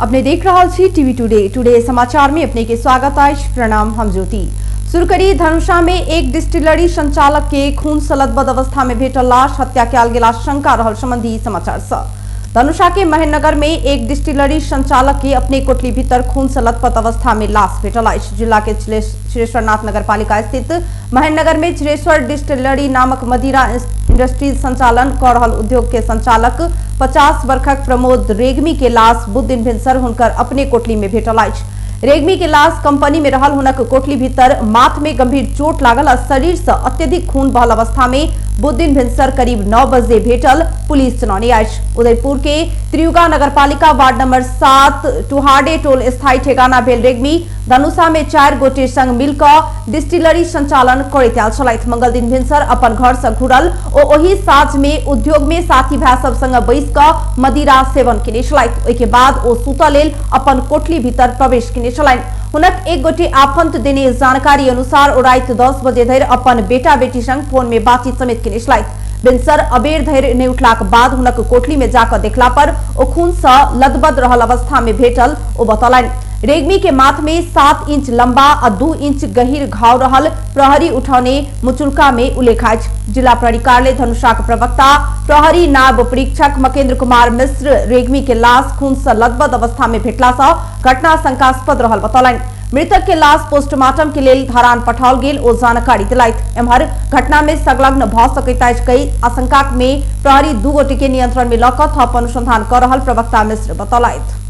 अपने देख रहल छी टीवी टुडे। टुडे समाचार में अपने के स्वागत अछि। प्रणाम, हम ज्योति। शुरू करी धनुषा में एक डिस्टिलरी संचालक के खून से लथपथ अवस्था में भेटल लाश हत्या कयल गेल आशंका रहल संबंधी समाचार से। धनुषा के महेंद्रनगर में एक डिस्टिलरी संचालक के अपने कोठली भीतर खून से लथपथ अवस्था में लाश भेटल अछि। जिला के क्षीरेश्वरनाथ नगरपालिका स्थित महेंद्रनगर में क्षीरेश्वर डिस्टिलरी नामक मदिरा इंडस्ट्रीज संचालन कर रहल उद्योग के संचालक 50 वर्षक प्रमोद रेग्मी के लाश बुध दिन भिनसर हुनकर अपने कोठली में भेटल अछि। रेग्मी के लाश कंपनी में रहल हुनक कोठली भीतर माथ में गंभीर चोट लागल आ शरीर से अत्यधिक खून बहल अवस्था में बुध दिन भिनसर करीब 9 बजे भेटल पुलिस जनौने अछि। उदयपुर के त्रियुगा नगरपालिका वार्ड नंबर 7 टुहाडे टोल स्थायी ठेगाना भेल रेग्मी धनुषा में 4 गोटे संग मिलकर डिस्टिलरी संचालन करैत आयल छलथि। मंगल दिन भिनसर अपन घर से घुरल ओ ओही साँझ में उद्योग में साथी भाई सब संग बैस कऽ मदिरा सेवन केने छलथि। ओहि के बाद ओ सुतऽ लेल अपन कोठली भीतर प्रवेश केने छलनि। हुनक एक गोटे आफंत देने जानकारी अनुसार ओ राति 10 बजे धरि अपन बेटा बेटी संग फोन में बातचीत समेत केने छलथि। भिनसर अबेर धरि नहि उठलाक बाद हुनक कोठली में जाकऽ देखला पर ओ खून से लदबद रहल अवस्था में भेटल ओ बतौलनि। रेग्मी के माथ में 7 इंच लंबा आ 2 इंच गहीर घाव रहल प्रहरी उठौने मुचुल्का में उल्लेख अछि। जिला प्रहरी कार्यालय धनुषाक प्रवक्ता प्रहरी नायब परीक्षक मकेन्द्र कुमार मिश्र रेग्मी के लाश खून से लथपथ अवस्था में भेटला से घटना शंकास्पद रहल बतौलनि। मृतक के लाश पोस्टमार्टम के लेल धरान पठाओल गेल ओ जानकारी दिलथि। एम्हर घटना में संलग्न भऽ सकैत अछि कई आशंका में प्रहरी 2 गोटे के नियंत्रण में लऽ कऽ थप अनुसंधान कर रहल प्रवक्ता मिश्र बतौलथि।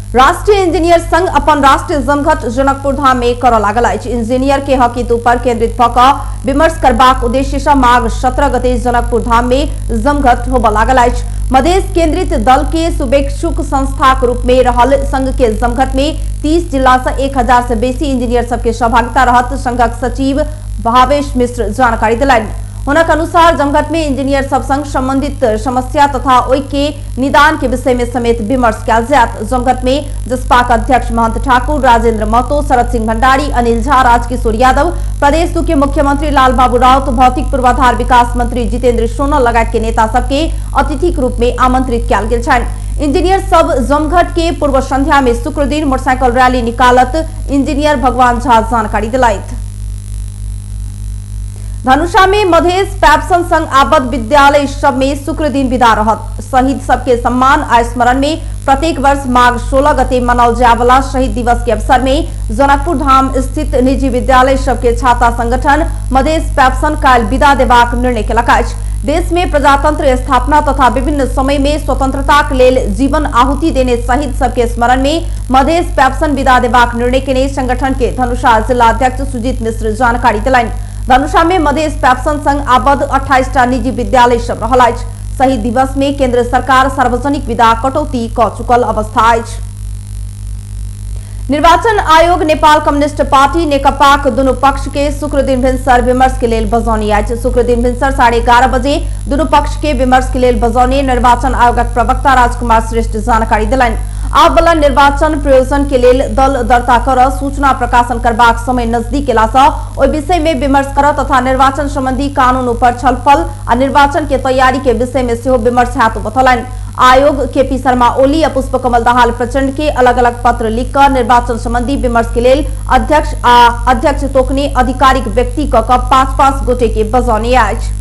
राष्ट्रीय इंजीनियर संघ अपन राष्ट्रीय जमघट जनकपुर धाम में करऽ लागल अछि। इंजीनियर के हक हित ऊपर केंद्रित भऽ कऽ विमर्श करबाक उद्देश्य से माघ 17 गते जनकपुर धाम में जमघट होबऽ लागल अछि। मधेश केंद्रित दल के शुभेच्छुक संस्थाक रूप में रहल संघ के जमघट में 30 जिला से 1000 से बेसी इंजीनियर सबके सहभागिता रहत संघक सचिव भावेश मिश्र जानकारी दिलनि। हुनक अनुसार जमघट में इंजीनियर सब संग संबंधित समस्या तथा ओहि के निदान के विषय में समेत विमर्श कयल जायत। जमघट में जसपाक अध्यक्ष महंत ठाकुर, राजेंद्र महतो, शरद सिंह भंडारी, अनिल झा, राजकिशोर यादव, प्रदेश 2 के मुख्यमंत्री लाल बाबू राउत, भौतिक पूर्वाधार विकास मंत्री जितेंद्र सोनल लगायत के नेता सबके अतिथि के रूप में आमंत्रित कयल गेल छनि। इंजीनियर सब जमघट के पूर्व संध्या में शुक्र दिन मोटरसाइकिल रैली निकालत इंजीनियर भगवान झा जानकारी दिलथि। धनुषा में मधेश पैप्सन संघ आबद्ध विद्यालय सब में शुक्र दिन विदा रहत। शहीद सबके सम्मान आ स्मरण में प्रत्येक वर्ष माघ 16 गते मनाओल जायवला शहीद दिवस के अवसर में जनकपुर धाम स्थित निजी विद्यालय सबके छाता संगठन मधेश पैप्सन काल्हि विदा देबाक निर्णय केलक अछि। देश में प्रजातंत्र स्थापना तथा विभिन्न समय में स्वतंत्रता के लेल जीवन आहुति देने शहीद सबके स्मरण में मधेश पैप्सन विदा देबाक निर्णय केने संगठन के धनुषा जिला अध्यक्ष सुजीत मिश्र जानकारी दिलनि। धनुषा में मधेश पैप्सन संघ आबद्ध 28टा निजी विद्यालय सब रहल अछि। शहीद दिवस में केंद्र सरकार सार्वजनिक विदा कटौती क चुकल अवस्था अछि। निर्वाचन आयोग नेपाल कम्युनिस्ट पार्टी नेकपाक दुनू पक्ष के शुक्र दिन भिनसर विमर्श के लेल बजौने अछि। शुक्र दिन भिनसर 11:30 बजे दुनू पक्ष के विमर्श के लेल बजौने निर्वाचन आयोगक प्रवक्ता राजकुमार श्रेष्ठ जानकारी दिलनि। आब वाला निर्वाचन प्रयोजन के लेल दल दर्ता कर सूचना प्रकाशन करबाक समय नजदीक केला सँ ओहि विषय में विमर्श कर तथा निर्वाचन संबंधी कानून ऊपर छलफल आ निर्वाचन के तैयारी के विषय में सेहो विमर्श हैत बतौलनि। आयोग केपी शर्मा ओली आ पुष्पकमल दाहाल प्रचंड के अलग अलग पत्र लिख कऽ निर्वाचन संबंधी विमर्श के लेल अध्यक्ष आ अध्यक्ष तोकने आधिकारिक व्यक्ति क 5-5 गोटे के बजौने अछि।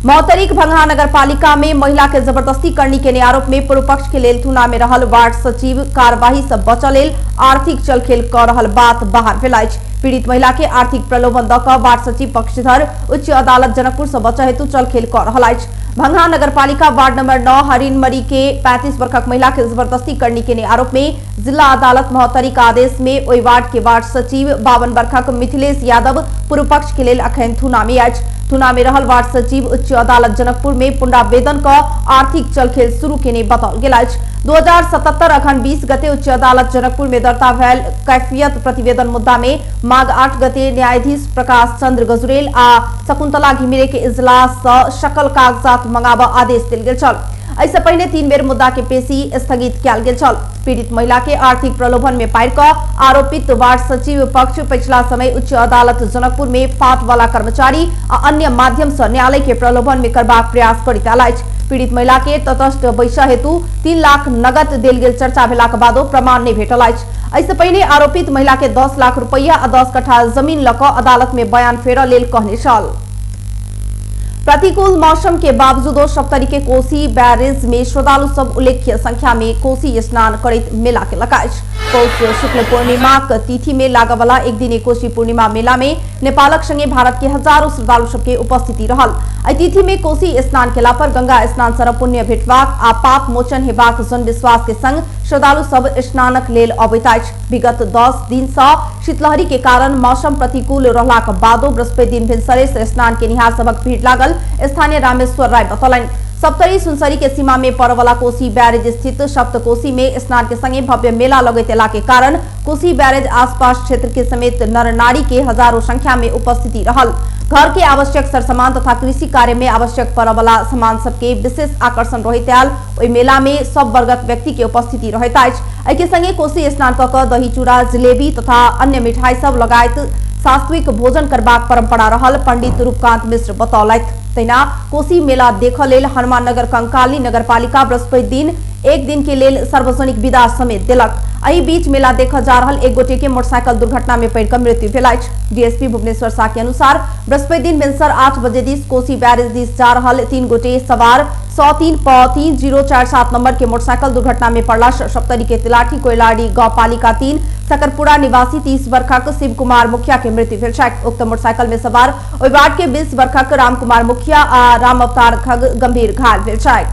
महोत्तरीक भंगहा नगरपालिका में महिला के जबरदस्ती करनी के आरोप में पूर्व पक्ष के लेल थुना में रहल वार्ड सचिव कार्यवाही से बचल लेल आर्थिक चलखेल कर रहल बात बाहर भेल अछि। पीड़ित महिला के आर्थिक प्रलोभन दऽ कऽ वार्ड सचिव पक्षधर उच्च अदालत जनकपुर से बचय हेतु चलखेल कर रहल अछि। भंगहा नगरपालिका वार्ड नंबर 9 हरिनमरी के 35 वर्षक महिला के जबरदस्ती करनी के आरोप में जिला अदालत महोत्तरी के आदेश में ओहि वार्ड के वार्ड सचिव 52 वर्षक मिथिलेश यादव पूर्व पक्ष के लेल अखन थुना में अछि। थुना में रहल वार्ड सचिव उच्च अदालत जनकपुर में पुनरावेदन क आर्थिक चलखेल शुरू केने बताओल गेल अछि। 2077 अखन 20 गते उच्च अदालत जनकपुर में दर्ता भेल कैफियत प्रतिवेदन मुद्दा में माघ 8 गते न्यायाधीश प्रकाश चंद्र गजुरेल आ शकुंतला घिमिरे के इजलास सँ शकल कागजात मंगाबऽ आदेश देल गेल छल। एहिसँ पहिने 3 बेर मुद्दा के पेशी स्थगित कयल गेल छल। पीड़ित महिला के आर्थिक प्रलोभन में पारि कऽ आरोपित वार्ड सचिव पक्ष पिछला समय उच्च अदालत जनकपुर में फाट वाला कर्मचारी आ अन्य माध्यम से न्यायालय के प्रलोभन में करबाक प्रयास करैत आयल अछि। पीड़ित महिला के तटस्थ बैसा हेतु 3 लाख नगद देल गेल चर्चा भेलाक बादो प्रमाण नहि भेटल अछि। एहिसँ पहिने आरोपित महिला के 10 लाख रुपैया आ 10 कट्ठा जमीन लऽ कऽ अदालत में बयान फेरऽ लेल कहने छल। प्रतिकूल मौसम के बावजूदो सप्तरी के कोसी बैरेज में श्रद्धालु सब उल्लेख्य संख्या में कोसी स्नान करैत मेला केलक अछि। पौष शुक्ल पूर्णिमाक तिथि में लागवला एक दिने कोसी पूर्णिमा मेला में नेपालक संगे भारत के हजारों श्रद्धालु सबके उपस्थिति रहल। एहि तिथि में कोसी स्नान केला पर गंगा स्नान सँ पुण्य भेटबाक आ पाप मोचन हेबाक जनविश्वास के संग श्रद्धालु सब स्नानक लेल अबैत अछि। विगत 10 दिन सँ शीतलहरी के कारण मौसम प्रतिकूल रहलाक बादो बृहस्पति दिन भिनसरे से स्नान केनिहार सबक भीड़ लागल स्थानीय रामेश्वर राय बतौलनि। सप्तरी सुनसरी के सीमा में पड़वला कोसी बैरेज स्थित सप्तकोसी में स्नान के संगे भव्य मेला लगैत एला के कारण कोसी बैरेज आसपास क्षेत्र के समेत नर नारी के हजारों संख्या में उपस्थिति रहल। घर के आवश्यक सरसामान तथा कृषि कार्य में आवश्यक पड़वला सामान सबके विशेष आकर्षण रहैत आयल। ओहि मेला में सब वर्गक व्यक्ति के उपस्थिति रहैत अछि। एहि के संगे कोसी स्नान कऽ कऽ दही चूड़ा जिलेबी तथा अन्य मिठाई सब लगायत सात्विक भोजन करबाक परंपरा रहल पंडित रूपकांत मिश्र बतौलथि। तहिना कोसी मेला देखऽ लेल हनुमाननगर कंकाली नगरपालिका बृहस्पति दिन एक दिन के लेल सार्वजनिक विदा समेत देलक। एहि बीच मेला देखऽ जा रहल एक गोटे के मोटरसाइकिल दुर्घटना में पड़ि कऽ मृत्यु भेल अछि। डीएसपी भुवनेश्वर शाह के अनुसार बृहस्पति दिन भिनसर 8 बजे दिस कोसी बैरेज दिस जा रहल 3 गोटे सवार 103 प 3047 नंबर के मोटरसाइकिल दुर्घटना में पड़ला सप्तरी के तिलाठी कोयलाड़ी गांवपालिका 3 सकरपुरा निवासी 30 वर्षक शिव कुमार मुखिया के मृत्यु भेल छैक। उक्त मोटरसाइकिल में सवार ओहि वार्ड के 20 वर्षक राम कुमार मुखिया आ राम अवतार खग गंभीर घायल भेल छैक।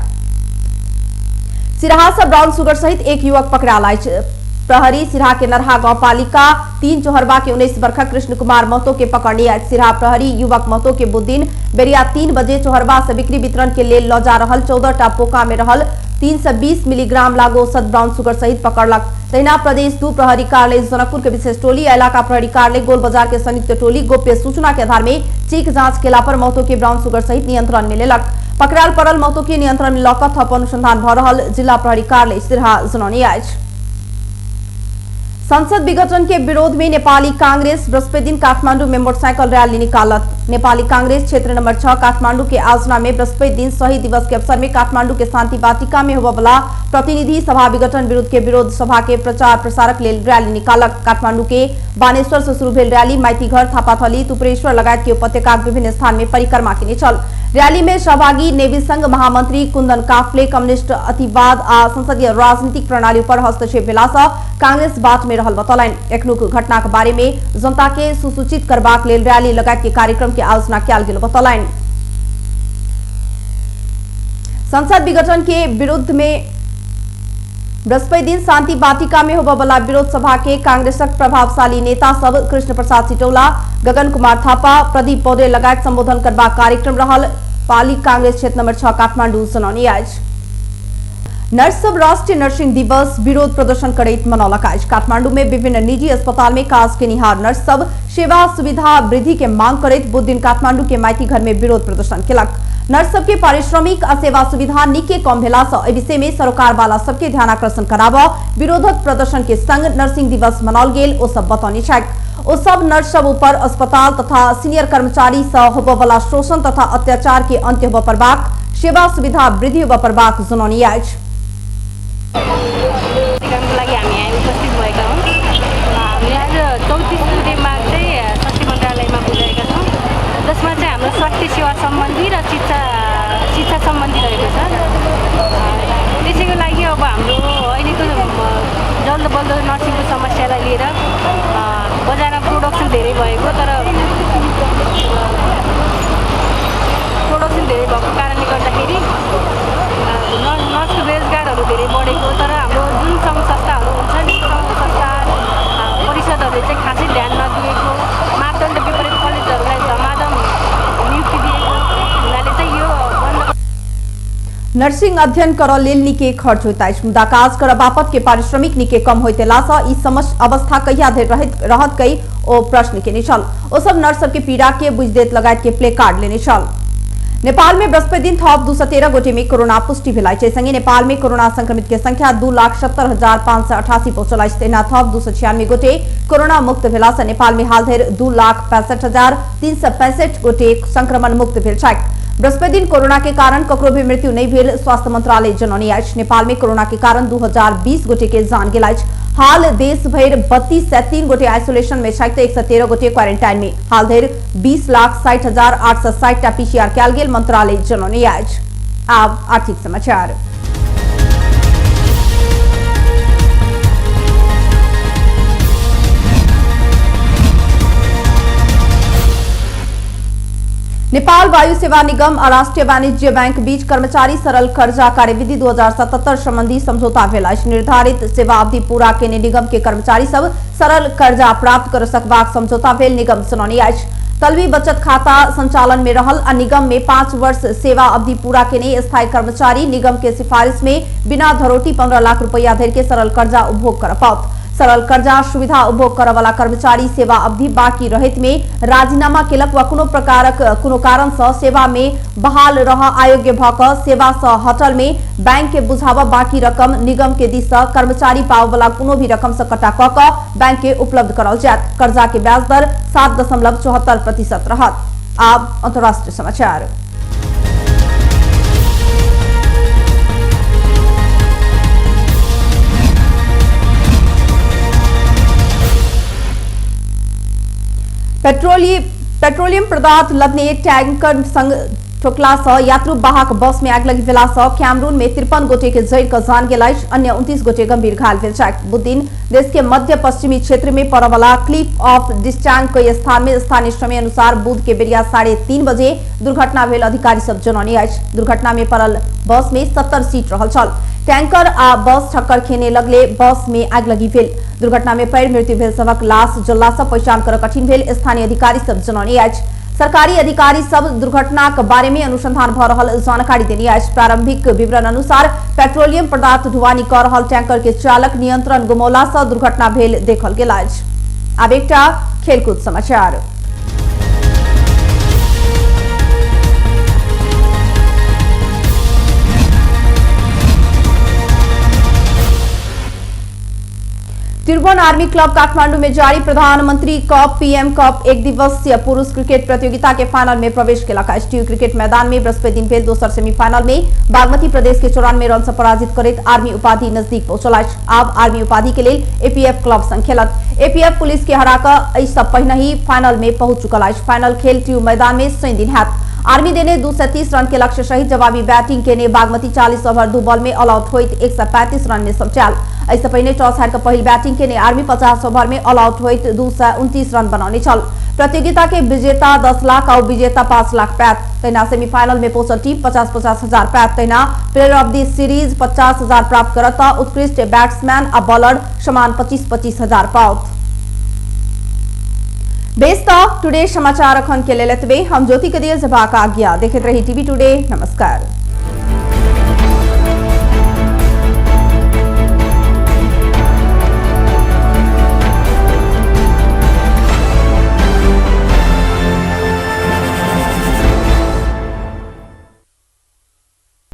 सिराहा से ब्राउन शुगर सहित एक युवक पकड़ायल अछि। प्रहरी सिराहा के नरहा गांवपालिका 3 चोहरबा के 19 वर्षक कृष्ण कुमार महतो के पकड़ने अछि। सिराहा प्रहरी युवक महतो के बुधदिन बेरिया 3 बजे चोहरबा से बिक्री वितरण के लेल लऽ जा रहल 14 टा पोका में रहल 320 मिलीग्राम लागू औसत ब्राउन शुगर सहित पकड़लक। तहिना प्रदेश 2 प्रहरी कार्यालय जनकपुर के विशेष टोली इलाका प्रहरी कार्यालय गोल बाजार के संयुक्त टोली गोप्य सूचना के आधार में चेक जांच केला पर महतो के ब्राउन शुगर सहित नियंत्रण में लेलक। पकड़ायल पड़ल महतो के नियंत्रण में लऽ कऽ थप अनुसंधान भऽ रहल जिला प्रहरी कार्यालय सिराहा जनौने अछि। संसद विघटन के विरोध में नेपाली कांग्रेस बृहस्पति दिन काठमांडू में मोटरसाइकिल रैली निकालत। नेपाली कांग्रेस क्षेत्र नंबर 6 काठमांडू के आयोजना में बृहस्पति दिन शहीद दिवस के अवसर में काठमांडू के शांति वाटिका में होबयवला प्रतिनिधि सभा विघटन विरुद्ध के विरोध सभा के प्रचार प्रसारक लेल रैली निकालक। काठमांडू के बानेश्वर से शुरू भेल रैली माइतीघर, थापाथली, तुपरेश्वर लगायत के उपत्यका विभिन्न स्थान में परिक्रमा केने छल। रैली में सहभागी नेवी संघ महामंत्री कुंदन काफले कम्युनिस्ट अतिवाद आ संसदीय राजनीतिक प्रणाली पर हस्तक्षेप भेला सँ कांग्रेस बाट में रहल बतौलनि। एखनुक घटना के बारे में जनता के सुसूचित करबाक लेल रैली लगायत के कार्यक्रम के आयोजना कयल गेल बतौलनि। संसद विघटन के विरुद्ध में बृहस्पति दिन शांति वाटिका में होबयवला विरोध सभा के कांग्रेसक प्रभावशाली नेता सब कृष्ण प्रसाद सिटौला, गगन कुमार थापा, प्रदीप पौडेल लगायत संबोधन करबाक कार्यक्रम रहल पाली कांग्रेस क्षेत्र नंबर 6 काठमांडू जनौने अछि। नर्स सब राष्ट्रीय नर्सिंग दिवस विरोध प्रदर्शन करैत मनौलक अछि। काठमांडू में विभिन्न निजी अस्पताल में काज केनिहार नर्स सब सेवा सुविधा वृद्धि के मांग करैत बुधदिन काठमांडू के माइती घर में विरोध प्रदर्शन केलक। नर्स सबके पारिश्रमिक आ सेवा सुविधा निके कम भेला सँ एहि विषय में सरोकार वाला सबके ध्यानाकर्षण कराबऽ विरोधक प्रदर्शन के संग नर्सिंग दिवस मनाओल गेल ओ सब बतौने छथि। ओ सब नर्स सब ऊपर अस्पताल तथा सीनियर कर्मचारी सँ होबयवला शोषण तथा अत्याचार के अंत्य होबय पड़बाक, सेवा सुविधा वृद्धि होबय पड़बाक जनौने अछि। लागि हामी यहाँ उपस्थित भएका हौँ। हामीले आज 34 बुँदे माग चाहिँ स्वास्थ्य मन्त्रालयमा बुझाएका छौँ, जसमा चाहिँ हाम्रो स्वास्थ्य सेवा सम्बन्धी र शिक्षा सम्बन्धी रहेको छ। त्यसैको लागि अब हाम्रो अहिलेको जल्दो बल्दो नर्सिङको समस्यालाई लिएर बजारमा प्रोडक्सन धेरै भएको, तर प्रोडक्सन धेरै भएको कारणले गर्दाखेरि नर्सको बेरोजगारहरू धेरै बढेको, तर हाम्रो जुन सङ्घ संस्थाहरू हुन्छ नि, सङ्घ संस्था परिषदहरूले चाहिँ खासै ध्यान नदिएको, मापदण्ड विपरीत कलेजहरूलाई धमाधम नियुक्ति दिएको हुनाले चाहिँ यो बन्द। नर्सिंग अध्ययन करऽ लेल निके खर्च होइत अछि, मुदा काज करऽ बापत के पारिश्रमिक निके कम होइत सँ ई अवस्था कहिया धरि रहत कई ओ प्रश्न केने छल। ओ सब नर्स सबके पीड़ा के बुझि देत लगायत के प्ले कार्ड लेने छल। नेपाल में बृहस्पति दिन थप 213 गोटे में कोरोना पुष्टि भेल अछि। संगे नेपाल में कोरोना संक्रमित के संख्या 2,70,588 पहुंचल अछि। तहिना थप 296 गोटे कोरोना मुक्त भेला से नेपाल में हाल धरि 2,65,365 गोटे संक्रमण मुक्त भेल छथि। बृहस्पति दिन कोरोना के कारण ककरो भी मृत्यु नहीं भेल स्वास्थ्य मंत्रालय जनौने अछि। नेपाल में कोरोना के कारण 2020 गोटे के जान गेल अछि। हाल देश भरि 3203 गोटे आइसोलेशन में छथि, 113 गोटे क्वारेंटाइन में। हाल धरि 20,60,860 टा पीसीआर कयल गेल मंत्रालय जनौने अछि। आब आर्थिक समाचार। नेपाल वायु सेवा निगम और राष्ट्रीय वाणिज्य बैंक बीच कर्मचारी सरल कर्जा कार्यविधि 2077 संबंधी समझौता भेल अछि। निर्धारित सेवा अवधि पूरा केने निगम के कर्मचारी सब सरल कर्जा प्राप्त कर सकबाक समझौता भेल निगम जनौने अछि। तलवी बचत खाता संचालन में रहल आ निगम में 5 वर्ष सेवा अवधि पूरा केने स्थायी कर्मचारी निगम के सिफारिश में बिना धरोटी 15 लाख रुपया धरि के सरल कर्जा उपभोग कर पाओत। सरल कर्जा सुविधा उपभोग करऽ वाला कर्मचारी सेवा अवधि बाकी रहैत में राजीनामा केलक वा कोनो प्रकारक कोनो कारण से सेवा में बहाल रह अयोग्य भ क सेवा से हटल में बैंक के बुझाव बाकी रकम निगम के दिस से कर्मचारी पाव वाला कोनो भी रकम से कटा क क बैंक के उपलब्ध कराओल जायत। कर्जा के ब्याज दर 7.74% रहत। आब अंतर्राष्ट्रीय समाचार। पेट्रोलियम पदार्थ लदने टैंकर संग ठोकला से यात्रु वाहक बस में आग लगी भेला से कैमरून में 53 गोटे के जरि क जान गेल अछि, अन्य 29 गोटे गंभीर घायल भेल छथि। बुधदिन देश के मध्य पश्चिमी क्षेत्र में पड़यवला क्लिफ ऑफ डिस्चांग के स्थान में स्थानीय समय अनुसार बुध के बेरिया 3:30 बजे दुर्घटना भेल अधिकारी सब जनौने अछि। दुर्घटना में पड़ल बस में 70 सीट रहल छल। टैंकर आ बस ठक्कर खेने लगले बस में आग लगी भेल। दुर्घटना में पैर मृत्यु भेल सभक लाश जलला से पहचान कर कठिन भेल स्थानीय अधिकारी सब जनौने अछि। सरकारी अधिकारी सब दुर्घटनाक बारे में अनुसंधान भ रहल जानकारी देने अछि। प्रारंभिक विवरण अनुसार पेट्रोलियम पदार्थ ढुवानी क रहल टैंकर के चालक नियंत्रण गुमौला से दुर्घटना भेल देखल गेल अछि। आब एकटा खेलकूद समाचार। त्रिभुवन आर्मी क्लब काठमांडू में जारी प्रधानमंत्री कप पीएम कप एक दिवसीय पुरुष क्रिकेट प्रतियोगिता के फाइनल में प्रवेश केलक। एसटीयू क्रिकेट मैदान में बृहस्पति दिन भेल दोसर सेमीफाइनल में बागमती प्रदेश के 94 रन से पराजित करैत आर्मी उपाधि नजदीक पहुंचल अछि। आब आर्मी उपाधि के लेल एपीएफ क्लब संग खेलत। एपीएफ पुलिस के हराकऽ एहि सँ पहिने ही फाइनल में पहुंच चुकल अछि। फाइनल खेल टीयू मैदान में शनि दिन हैत। आर्मी देने 230 रन के लक्ष्य सहित जवाबी बैटिंग केने बागमती 40 ओवर 2 बॉल में ऑल आउट होइत 135 रन में समटायल। एहिसँ पहिने टॉस हारि कऽ पहिल बैटिंग केने आर्मी 50 ओवर में ऑल आउट होइत 229 रन बनौने छल। प्रतियोगिता के विजेता 10 लाख और विजेता 5 लाख पायत। तहिना सेमीफाइनल में पहुंचल टीम 50-50 हजार पायत। तहिना प्लेयर ऑफ the series 50 हजार प्राप्त करत उत्कृष्ट बैट्समैन आ बॉलर समान 25-25 हजार पाओत। बेस त टुडे समाचार अखन के लेल एतबे। हम ज्योति के दिए जबाक आज्ञा। देखैत रही टीवी टुडे। नमस्कार।